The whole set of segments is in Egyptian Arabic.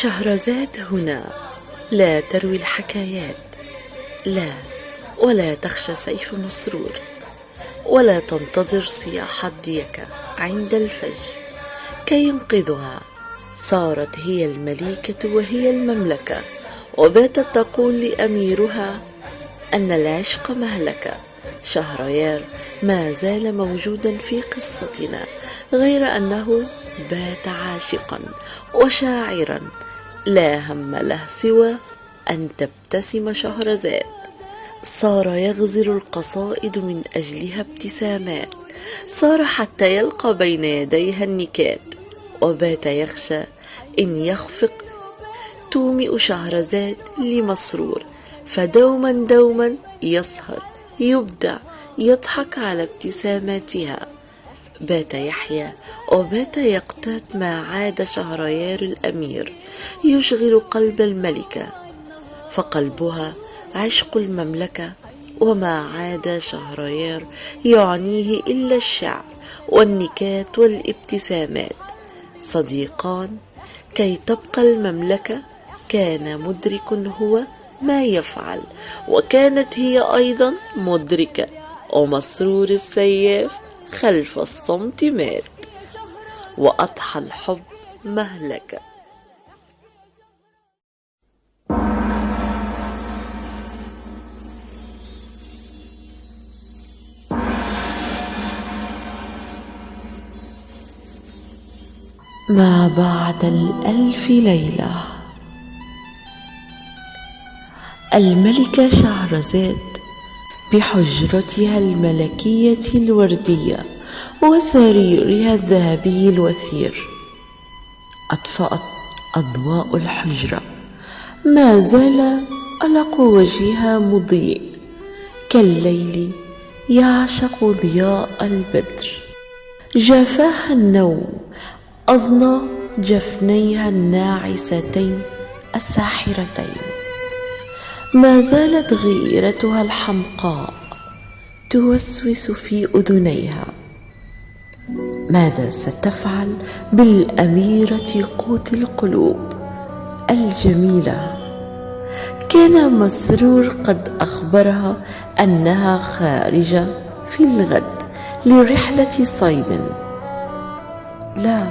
شهرزاد هنا لا تروي الحكايات، لا ولا تخشى سيف مسرور، ولا تنتظر صياح الديكة عند الفجر كي ينقذها. صارت هي المليكة وهي المملكة، وباتت تقول لأميرها أن العشق مهلكة. شهريار ما زال موجودا في قصتنا، غير أنه بات عاشقا وشاعرا لا هم له سوى أن تبتسم شهرزاد. صار يغزل القصائد من أجلها ابتسامات، صار حتى يلقى بين يديها النكات، وبات يخشى إن يخفق تومئ شهرزاد لمسرور. فدوما دوما يسهر يبدع يضحك على ابتساماتها. بات يحيا وبات يقتات ما عاد شهريار الأمير يشغل قلب الملكة، فقلبها عشق المملكة، وما عاد شهريار يعنيه إلا الشعر والنكات والابتسامات. صديقان كي تبقى المملكة، كان مدرك هو ما يفعل، وكانت هي أيضا مدركة، ومسرور السياف خلف الصمت مات، وأضحى الحب مهلكة. ما بعد الألف ليلة. الملكة شهرزاد بحجرتها الملكية الوردية وسريرها الذهبي الوثير، أطفأت أضواء الحجرة، ما زال ألق وجهها مضيء كالليل يعشق ضياء البدر. جافاها النوم، أضنى جفنيها الناعستين الساحرتين. ما زالت غيرتها الحمقاء توسوس في أذنيها. ماذا ستفعل بالأميرة قوت القلوب الجميلة؟ كان مسرور قد أخبرها أنها خارجة في الغد لرحلة صيد. لا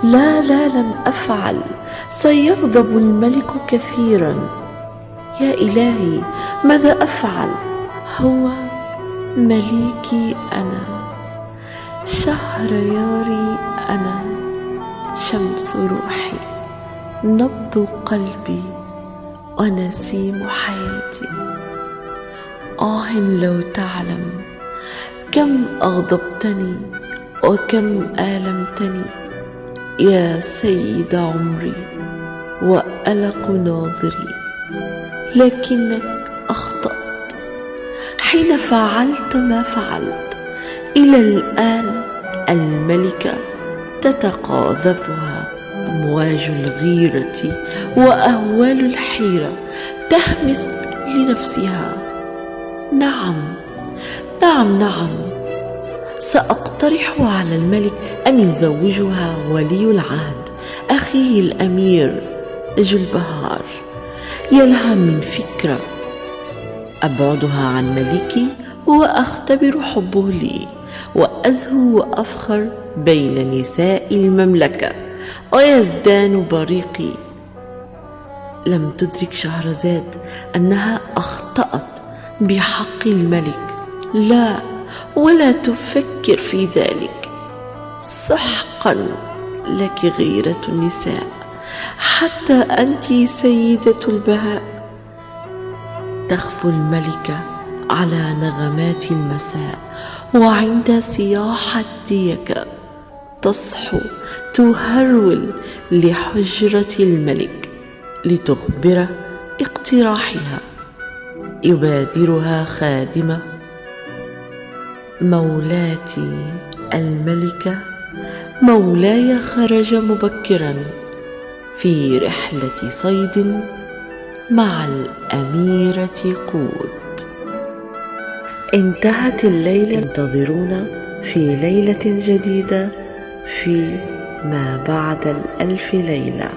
لا لا، لن أفعل، سيغضب الملك كثيرا. يا إلهي ماذا أفعل؟ هو مليكي أنا، شهرياري أنا، شمس روحي، نبض قلبي، ونسيم حياتي. آه لو تعلم كم أغضبتني وكم آلمتني يا سيد عمري وألق ناظري، لكنك أخطأت حين فعلت ما فعلت. إلى الآن الملكة تتقاذفها أمواج الغيرة وأهوال الحيرة، تهمس لنفسها: نعم نعم نعم، سأقترح على الملك أن يزوجها ولي العهد أخيه الأمير جلبهار. يلها من فكرة، أبعدها عن ملكي وأختبر حبه لي، وأزهو وأفخر بين نساء المملكة ويزدان بريقي. لم تدرك شهرزاد أنها أخطأت بحق الملك، لا ولا تفكر في ذلك. سحقا لك غيرة النساء، حتى أنت سيدة البهاء. تخفو الملكة على نغمات المساء، وعند صياح الديكة تصحو تهرول لحجرة الملك لتخبره اقتراحها. يبادرها خادمة: مولاتي الملكة، مولاي خرج مبكرا في رحلة صيد مع الأميرة قوت. انتهت الليلة، انتظرونا في ليلة جديدة في ما بعد الألف ليلة.